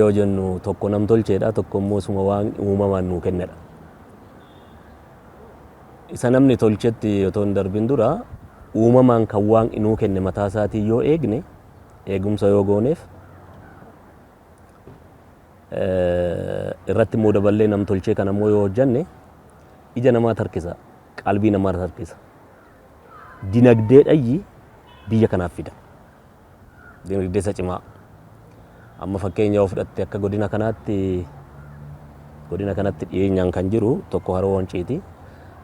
yoo jennu tokko namtolcheedha, tokko immoo suma waan uumamaan nuu kennedha. Isa namni tolchetti otoo hin darbin dura uumamaan kan waan nuu kenne mataa isaatii yoo eegne, eegumsa yoo gooneef, irratti immoo daballee namtolchee kana immoo yoo hojjanne ija namaa harkisa, qalbii namaa harkisa. Dinagdee dhayyi biyya kanaaf fida. Dinagdee isa cimaa. Amma fakkeenya yoo fudhatte akka godina kanaatti, godina kanatti dhiyeenyaan kan jiru tokko Haroo Wanciiti.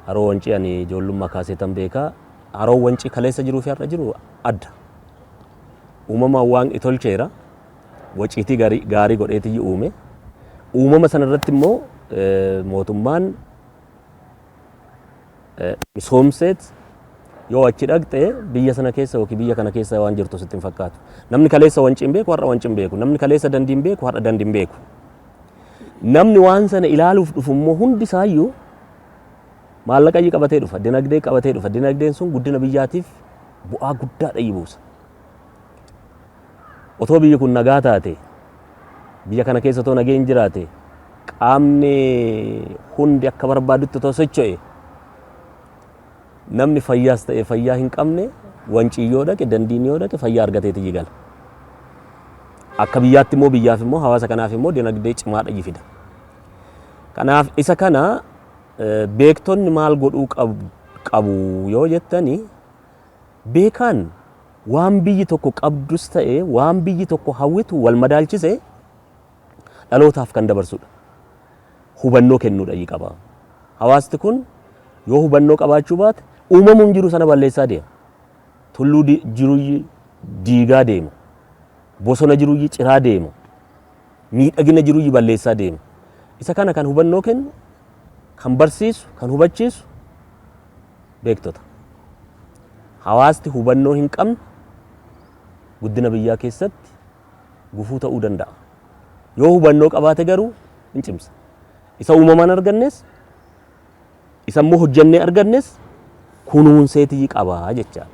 Haroo Wancii ani ijoollummaa kaasee tan beekaa. Haroo Wancii kaleessa jiruu fi har'a jiru adda. Uumamaan waan tolcheera. Waciitii gaarii godheetii uume. Uumama sana irratti immoo mootummaan misoomseet yoo achi dhaqxe biyya sana keessa yookiin biyya kana keessa waan jirtu sitti hin fakkaatu. Namni kaleessa Wancii hin beeku, har'a Wancii hin beeku. Namni kaleessa Dandii hin beeku, har'a Dandii hin beeku. Namni waan sana ilaaluuf dhufu immoo hundi isaayyuu maallaqa qabatee dhufa, dinagdee qabatee dhufa. Dinagdeen sun guddina biyyaatiif bu'aa guddaa dhayyi buusa. Otoo biyyi kun nagaa taate, biyya kana keessa otoo nageen jiraate, qaamni hundi akka barbaadutti otoo socho'e, namni fayyaas ta'e fayyaa hin qabne Wancii yoo dhaqe, Dandiin yoo dhaqe fayyaa argateeti gala. Akka biyyaatti immoo biyyaaf immoo hawaasa kanaaf immoo dinagdee cimaa dhayyi fida. Kanaaf isa kana beektonni maal godhuu qabu yoo jettani, beekaan waan biyyi tokko qabdus ta'e waan biyyi tokko hawwitu wal madaalchise dhalootaaf kan dabarsudha. Hubannoo kennuudha qaba. Hawaasti kun yoo hubannoo qabaachuu baate uumamuun jiru sana balleessaa deema. Tulluu jiru diigaa deema. Bosona jiru ciraa deema. Miidhagina jiru balleessaa deema. Isa kana kan hubannoo kennu, kan barsiisu, kan hubachiisu beektota. Hawaasti hubannoo hin qabne guddina biyyaa keessatti gufuu ta'uu danda'a. Yoo hubannoo qabaate garuu hin cimsa. Isa uumamaan argannes, isa immoo hojjannee argannes kunuunseetii qabaa jechaadha.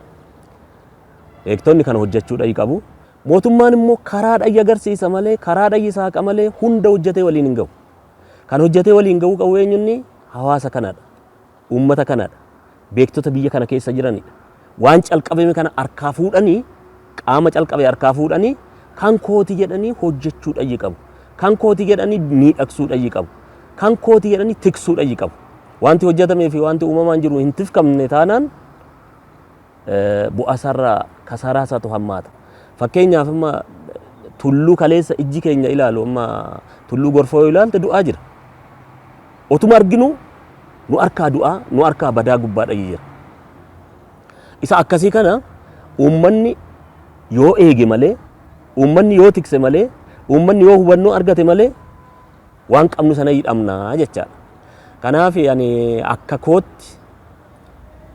Beektonni kana hojjechuudha qabu. Mootummaan immoo karaa dhayya agarsiisa malee, karaa dhayyi saaqa malee hunda hojjetee waliin hin ga'u. Kan hojjetee waliin ga'uu qabu eenyunni? Hawaasa kanadha. Uummata kanadha. Beektota biyya kana keessa jiranidha. Waan calqabame kana harkaa fuudhanii, qaama calqabe harkaa fuudhanii kan kooti jedhanii hojjechuu dhayyi qabu. Kan kooti jedhanii miidhagsuu dhayyi qabu. Kan kooti jedhanii tiksuu dhayyi qabu. Wanti hojjetamee fi wanti uumamaan jiru hin tifkamne taanaan bu'aa isaarraa kasaaraa isaatu hammaata. Fakkeenyaaf amma tulluu kaleessa ijji keenya ilaalu, amma tulluu Gorfoo yoo ilaalte du'aa jira. Otuma arginu nu harkaa du'aa, nu harkaa badaa gubbaa dhayyi jira. Isa akkasii kana uummanni yoo eege malee, uummanni yoo tikse malee, uummanni yoo hubannoo argate malee waan qabnu sana hidhamnaa jechaadha. Kanaaf ani akka kootti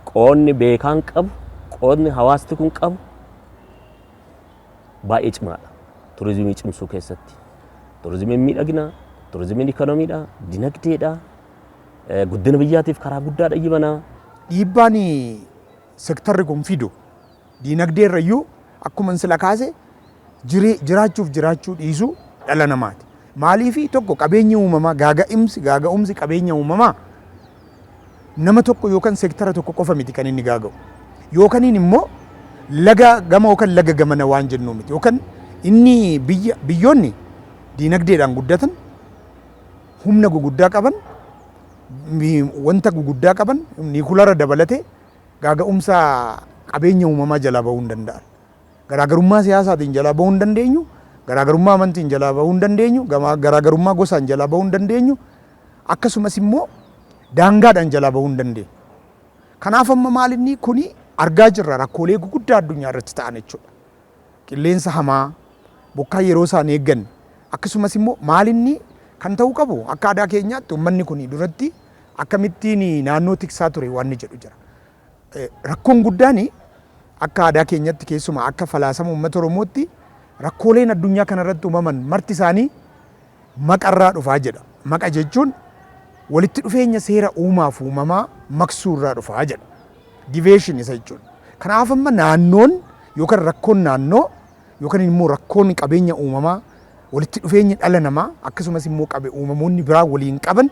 qoonni beekaan qabu, qoodni hawaasti kun qabu baay'ee cimaadha. Turizimii cimsuu keessatti. Turizimiin miidhagina, turizimiin ikoonomiidha, dinagdeedha, guddina biyyaatiif karaa guddaa dhayyi banaa. Dhiibbaan sektarri kun fidu diinagdee irrayyuu akkuma sila kaase jiraachuuf jiraachuu dhiisuu dhala namaati. Maaliifi tokko qabeenyi uumamaa gaaga'umsi qabeenya uumamaa nama tokko yookaan sektara tokko qofa miti kan inni gaaga'u. Yookaan immoo laga gama yookaan laga gamana waan jennu miti. Yookaan inni biyyoonni diinagdeedhaan guddatan, humna guguddaa qaban, wanta guguddaa qaban, niikulara dabalatee gaaga'umsa qabeenya uumamaa jalaa bahuu hin danda'an. Garaagarummaa siyaasaatiin jalaa bahuu hin dandeenyu, garaagarummaa amantiin jalaa bahuu hin dandeenyu, garaagarummaa gosaan jalaa bahuu hin dandeenyu, akkasumas immoo daangaadhaan jalaa bahuu hin dandeenyu. Kanaaf amma maal inni kuni argaa jirra, rakkoolee guguddaa addunyaa irratti ta'an jechuudha. Qilleensa hamaa, bokkaa yeroo isaan eegganne, akkasumas immoo maal inni kan ta'uu qabu akka aadaa keenyaatti uummanni kun duratti akkamittiin naannoo tiksaa ture waan inni jedhu jira. Rakkoon guddaan akka aadaa keenyatti, keessumaa akka falaasama uummata Oromootti, rakkooleen addunyaa kanarratti uumaman marti isaanii maqarraa dhufaa jedha. Maqa jechuun walitti dhufeenya seera uumaaf uumamaa maqsuu irraa dhufaa jedha. Deviation isa jechuudha. Kanaaf amma naannoon yookaan rakkoon naannoo yookaan immoo rakkoon qabeenya uumamaa Walitti dhufeenyi dhala namaa akkasumas immoo qabe uumamoonni biraa waliin qaban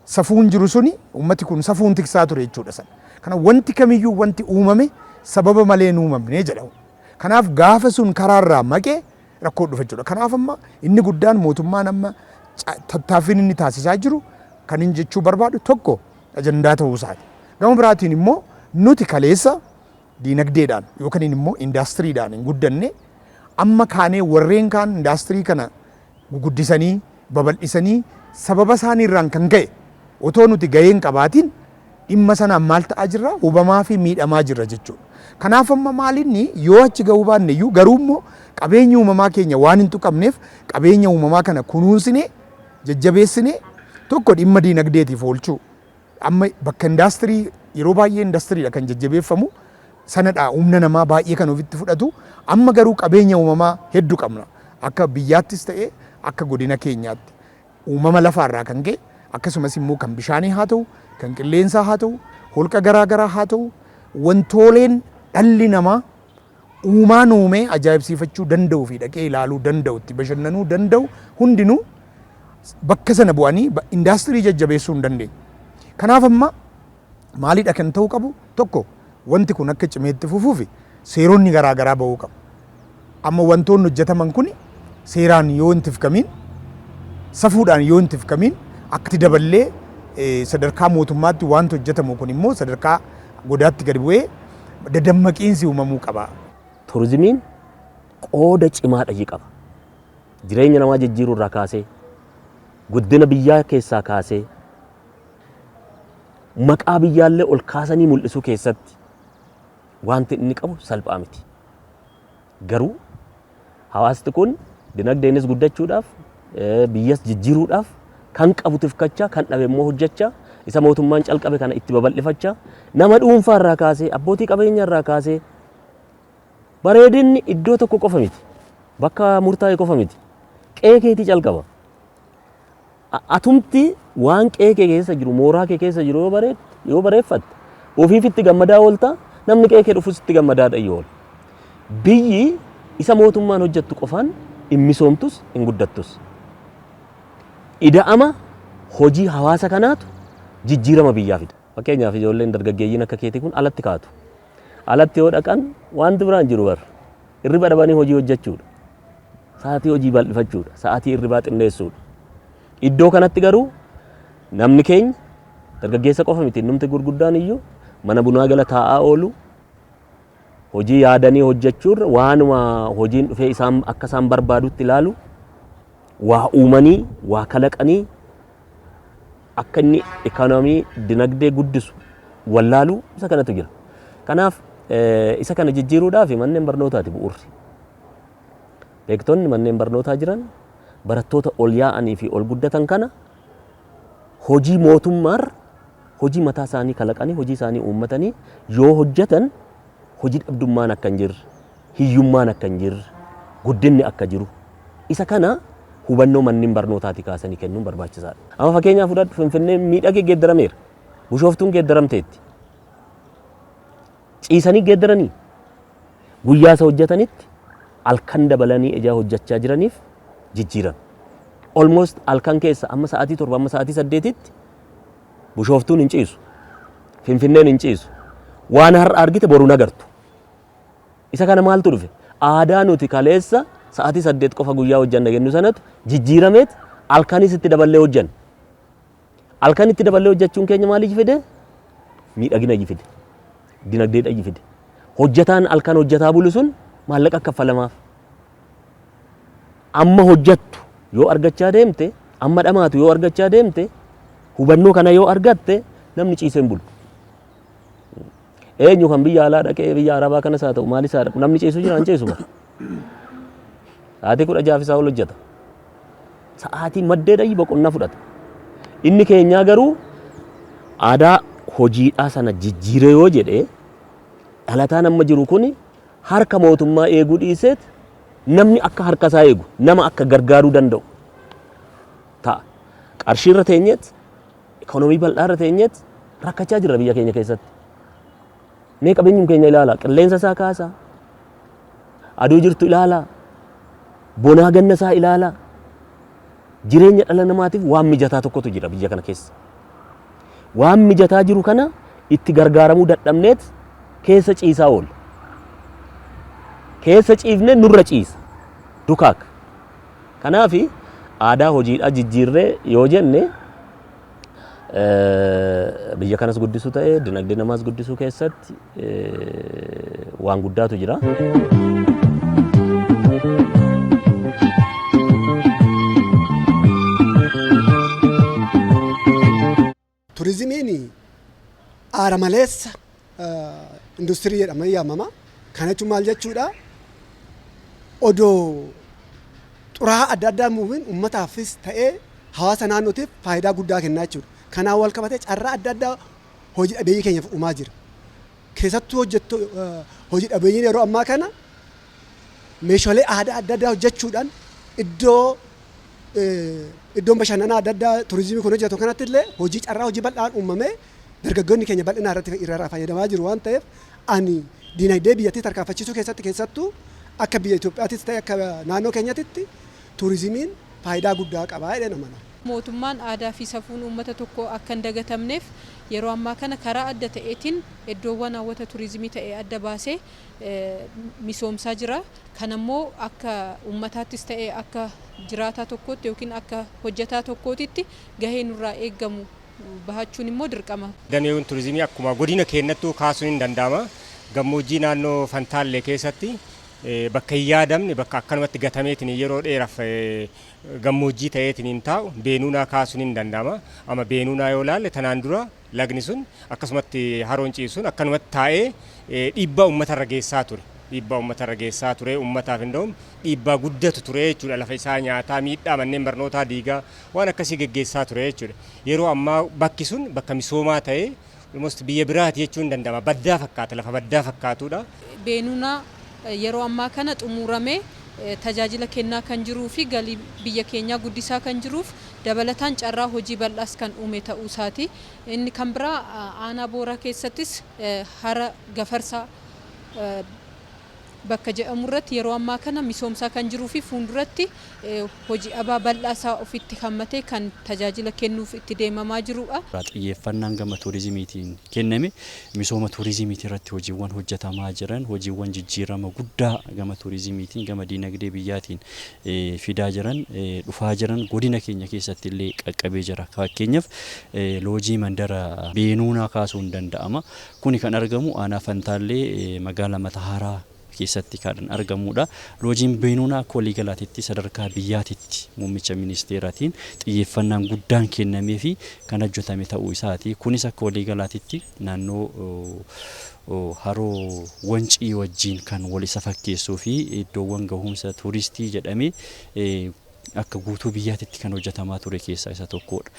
safuun jiru suni uummati kun safuun tiksaa ture jechuudha sana. Kana wanti kamiyyuu wanti uumame sababa malee hin uumamne jedhamu. Kanaaf gaafa sun karaarraa maqee rakkoo dhufa jechuudha. Kanaaf amma inni guddaan mootummaan amma tattaaffiin inni taasisaa jiru kan inni jechuu barbaadu tokko ajandaa ta'uu isaati. Gama biraatiin immoo nuti kaleessa diinagdeedhaan yookaan immoo indaastiriidhaan hin guddanne, amma kaanee warreen kaan indaastirii kana guguddisanii babal'isanii sababa isaaniirraan kan ka'e otoo nuti gahee hin qabaatiin dhimma sanaan maal ta'aa jirra, hubamaa fi miidhamaa jirra jechuudha. Kanaaf amma maalinni yoo achi gahuu baanne iyyuu garuu immoo qabeenya uumamaa keenya waan hin tuqamneef qabeenya uumamaa kana kunuunsinee jajjabeessinee tokko dhimma diinagdeetiif oolchuu. Amma bakka indaastirii yeroo baay'ee indastiriidha kan jajjabeeffamu, sanadha humna namaa baay'ee kan ofitti fudhatu. Amma garuu qabeenya uumamaa hedduu qabna, akka biyyaattis ta'e akka godina keenyaatti, uumama lafaarraa kan ka'e akkasumas immoo kan bishaanii haa ta'u, kan qilleensaa haa ta'u, holqa garaa garaa haa ta'u, wantooleen dhalli namaa uumaan uumee ajaa'ibsiifachuu danda'u fi dhaqee ilaaluu danda'u, itti bashannanuu danda'u hundinuu bakka sana bu'anii indaastirii jajjabeessuu hin dandeenye. Kanaaf amma maalidha kan ta'uu qabu? Tokko, wanti kun akka cimeetti fufuufi seeronni garaa garaa ba'uu qabu. Amma wantoonni hojjetaman kun seeraan yoo hin tifkamiin, safuudhaan yoo hin tifkamiin, akkatti daballee sadarkaa mootummaatti wanti hojjetamu kun immoo sadarkaa godaatti gadi bu'ee dadammaqiinsi uumamuu qaba. Turizimiin qooda cimaadha qaba. Jireenya namaa jijjiiruu irraa kaasee, guddina biyyaa keessaa kaasee, maqaa biyyaallee ol kaasanii mul'isuu keessatti wanti inni qabu salphaa miti. Garuu hawaasni kun dinagdeenis guddachuudhaaf, biyyas jijjiiruudhaaf kan qabu tifkachaa, kan dhabe immoo hojjechaa, isa mootummaan calqabe kana itti babal'ifachaa, nama dhuunfaa irraa kaasee abbootii qabeenya irraa kaasee, bareedinni iddoo tokko qofa miti, bakka murtaa'e qofa miti, qe'ee keetii calqaba. Atumti waan qe'ee kee keessa jiru, mooraa kee keessa jiru yoo bareeffatte ofiif itti gammadaa oolta, namni qe'ee kee dhufus itti gammadaadha yoo oola. Biyyi isa mootummaan hojjettu qofaan hin misoomtus, hin guddattus. Ida'ama hojii hawaasa kanaatu jijjiirama biyyaa fida. Fakkeenyaaf ijoolleen dargaggeeyyiin akka keetii kun alatti kaatu. Alatti yoo dhaqan wanti biraan jiru bar hirriba dhabanii hojii hojjechuudha. Sa'aatii hojii bal'ifachuudha. Sa'aatii hirribaa xinneessuudha. Iddoo kanatti garuu namni keenya dargaggeessa qofa miti, innumti gurguddaan iyyuu mana bunaa gala taa'aa oolu. Hojii yaadanii hojjechuurra waanuma hojiin dhufee isaan akka isaan barbaadutti ilaalu, waa uumanii waa kalaqanii akka inni ikoonoomii dinagdee guddisu wallaaluu isa kanatu jira. Kanaaf isa kana jijjiiruudhaaf manneen barnootaati bu'uurri. Beektonni manneen barnootaa jiran barattoota ol yaa'anii fi ol guddatan kana hojii mootummaarra hojii mataa isaanii kalaqanii hojii isaanii uummatanii yoo hojjetan hojii dhabdummaan akka hin jirre, hiyyummaan akka hin jirre, guddinni akka jiru isa kana hubannoo manneen barnootaati kaasanii kennuun barbaachisaadha. Amma fakkeenyaaf fudhadhu, Finfinneen miidhagee geeddarameera. Bishooftuun geeddaramteetti. Ciisanii geeddaranii guyyaa isa hojjetanitti halkan dabalanii ijaa hojjechaa jiraniif jijjiiran. Almost halkan keessa amma sa'aatii 7 amma sa'aatii 8tti Bishooftuun hin ciisu. Finfinneen hin ciisu. Waan har'a argite boru nagartu. Isa kana maaltu dhufe? Aadaa nuti kaleessa sa'aatii 8 qofa guyyaa hojjanna jennu sanatu jijjiirameet halkanis itti daballee hojjanna. Halkan itti daballee hojjechuun keenya maaliif fide? Miidhagina fide. Dinagdeedha fide. Hojjetaan halkan hojjetaa bulu sun maallaqa kaffalamaaf. Amma hojjettu yoo argachaa deemte, amma dhamaatu yoo argachaa deemte, hubannoo kana yoo argatte namni ciisee hin bulu. Eenyu kan biyya alaa dhaqee, biyya arabaa kanas haa ta'u maalis haa dhaqu, namni ciisu jira? Hin ciisu bara. Sa'aatii 16 isaa ol hojjeta. Sa'aatii maddee dhayyi boqonnaa fudhata. Inni keenyaa garuu aadaa hojiidhaa sana jijjiire yoo jedhe, dhalataan amma jiru kuni harka mootummaa eeguu dhiiseet namni akka harka isaa eegu, nama akka gargaaruu danda'u ta'a. Qarshii irra teenyeet, ikoonoomii bal'aa irra teenyeet rakkachaa jirra biyya keenya keessatti. Mee qabeenyum keenya ilaala, qilleensa isaa kaasa, aduu jirtu ilaala, Bonaa ganna isaa ilaalaa. Jireenya dhala namaatiif waan mijataa tokkotu jira biyya kana keessa. Waan mijataa jiru kana itti gargaaramuu dadhabneet keessa ciisaa oolla. Keessa ciifne nurra ciisa. Dukaak. Kanaaf aadaa hojiidhaa jijjiirree yoo jenne, biyya kanas guddisuu ta'e, dinagdee namaas guddisuu keessatti waan guddaatu jira. Turizimiin aara maleessa industirii jedhamee yaamama. Kana jechuun maal jechuudha? Odoo xuraa'aa adda addaa muumin uummataafis ta'ee hawaasa naannootiif faayidaa guddaa kennaa jechuudha. Kanaan wal qabatee carraa adda addaa hojii dhabeeyyii keenyaaf uumaa jira. Keessattuu hojjettu hojii dhabeeyyiin yeroo ammaa kana meeshaalee aadaa adda addaa hojjechuudhaan iddoon bashannanaa adda addaa turizimii kun hojjetu kanatti illee hojii carraa hojii bal'aan uumamee dargaggoonni keenya bal'inaa irratti irraa fayyadamaa jiru waan ta'eef, ani dinagdee biyyattii tarkaanfachiisuu keessatti, keessattuu akka biyya Itoophiyaattis ta'e akka naannoo keenyatitti, turizimiin faayidaa guddaa qabaa jedhee amana. Mootummaan aadaa fi safuun uummata tokkoo akka hin dagatamneef yeroo ammaa kana karaa adda ta'eetiin iddoowwan hawwata turizimii ta'e adda baasee misoomsaa jira. Kanammoo akka uummataattis ta'e akka jiraataa tokkootti yookiin akka hojjetaa tokkootitti gahee nurraa eeggamu bahachuun immoo dirqama. Dameewwan turizimii akkuma godina keenyattuu kaasuun hin danda'ama. Gammoojjii naannoo Fantaallee keessatti bakka hin yaadamne, bakka akkanumatti gatameetiin yeroo dheeraaf gammoojjii ta'eetiin hin taa'u Beenuunaa kaasuun hin danda'ama. Amma Beenuunaa yoo ilaalle, tanaan dura lagni sun akkasumatti, haroon ciisuun akkanumatti taa'ee dhiibbaa uummatarra geessaa ture. Dhiibbaa uummatarra geessaa ture, uummataaf hin ta'u, dhiibbaa guddatu ture jechuudha. Lafa isaa nyaataa, miidhaa, manneen barnootaa diigaa, waan akkasii geggeessaa ture jechuudha. Yeroo ammaa bakki sun bakka misoomaa ta'ee almost biyya biraati jechuun hin danda'ama. Baddaa fakkaata, lafa baddaa fakkaatudha. Beenuunaa yeroo ammaa kana xumuramee tajaajila kennaa kan jiruu fi galii biyya keenyaa guddisaa kan jiruuf, dabalataan carraa hojii bal'aas kan uume ta'uu isaati. Inni kan biraa aanaa Booraa keessattis hara Gafarsaa bakka jedhamu irratti yeroo ammaa kana misoomsaa kan jiruu fi fuulduratti hojii abaa bal'aa isaa ofitti hammatee kan tajaajila kennuuf itti deemamaa jirudha. Xiyyeeffannaan gama turizimiitiin kenname, misooma turizimiitii irratti hojiiwwan hojjetamaa jiran, hojiiwwan jijjiirama guddaa gama turizimiitiin, gama diinagdee biyyaatiin fidaa jiran, dhufaa jiran godina keenya keessatti illee qaqqabee jira. Fakkeenyaaf loojii mandara Beenuunaa kaasuun danda'ama. Kuni kan argamu aanaa Fantaallee magaalaa Matahaaraa keessatti kan argamudha. Loojiin Beenuunaa akka waliigalaatitti sadarkaa biyyaatitti muummicha ministeeraatiin xiyyeeffannaan guddaan kennamee fi kan hojjetame ta'uu isaati. Kunis akka waliigalaatitti naannoo haroo Wancii wajjin kan wal isa fakkeessuu fi iddoowwan gahumsa tuuristii jedhamee akka guutuu biyyaatitti kan hojjetamaa ture keessaa isa tokkodha.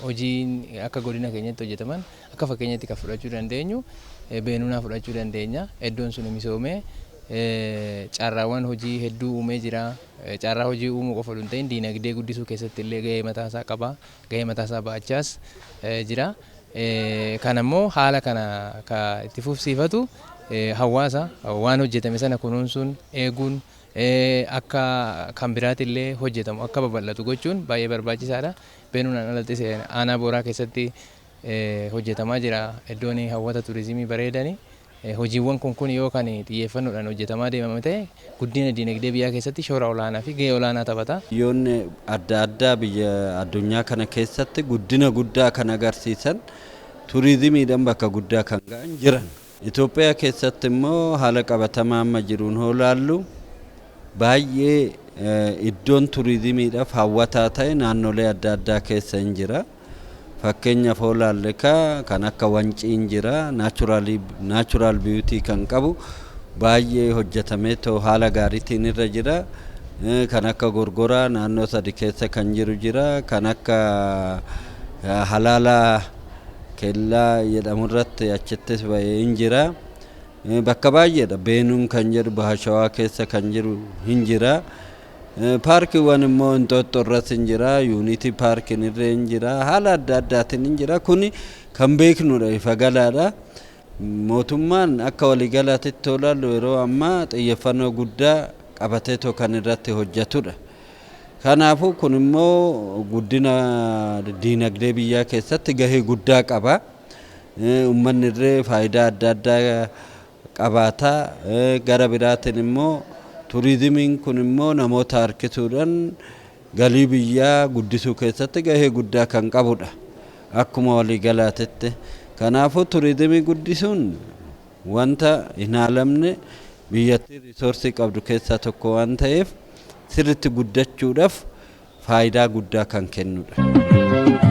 Hojiin akka godina keenyatti hojjetaman akka fakkeenyatti kan fudhachuu dandeenyu Beenuunaa fudhachuu dandeenya. Iddoon sun misoomee carraawwan hojii hedduu uumee jira. Carraa hojii uumuu qofa osoo hin ta'in diinagdee guddisuu keessatti illee gahee mataasaa qaba. Gahee mataasaa ba'achaas jira. Kan ammoo haala kana ka itti fufsiifatu hawaasa waan hojjetame sana kunuunsuun, eeguun, akka kan biraati illee hojjetamu, akka babal'atu gochuun baay'ee barbaachisaadha. Beenuunaan alattis aanaa Booraa keessatti hojjetamaa jira. Iddoon hawwata turizimii bareedani. Hojiiwwan kun yoo kan xiyyeeffannoodhaan hojjetamaa deemame ta'e, guddina diinagdee biyyaa keessatti shoora olaanaa fi gahee olaanaa taphata. Biyyoonni adda addaa biyya addunyaa kana keessatti guddina guddaa kan agarsiisan turizimiidhaan bakka guddaa kan ga'an jiran. Itoophiyaa keessatti immoo haala qabatamaa amma jiruun hoo laallu, baay'ee iddoon turizimiidhaaf hawwataa ta'e naannolee adda addaa keessa hin jira. Fakkeenyaaf hoo laalle kan akka Wanciin jira, natural beauty kan qabu baay'ee hojjetamee too haala gaariitiin irra jira. Kan akka Gorgoraa naannoo sadi keessa kan jiru jira. Kan akka Halaalaa Kellaa jedhamu irratti achittis bahee hin jira. Bakka baay'eedha. Beenuun kan jedhu Baha Shawaa keessa kan jiru hin jira. Paarkiiwwan immoo Inxooxxoo irras hin jira. Yuunitii paarkiin irra hin jira. Haala adda addaatiin hin jira. Kuni kan beeknudha, ifa galaadha. Mootummaan akka waliigalaatitti yoo ilaallu, yeroo ammaa xiyyeeffannoo guddaa qabateetoo kan irratti hojjetudha. Kanaafuu kun immoo guddina diinagdee biyyaa keessatti gahee guddaa qaba. Uummanni illee faayidaa adda addaa qabaata. Gara biraatiin immoo turizimiin kun immoo namoota harkisuudhaan galii biyyaa guddisuu keessatti gahee guddaa kan qabudha. Akkuma waliigalaatitti. Kanaafuu turizimii guddisuun wanta hin haalamne, biyyattii resource qabdu keessaa tokko waan ta'eef, sirriitti guddachuudhaaf faayidaa guddaa kan kennudha.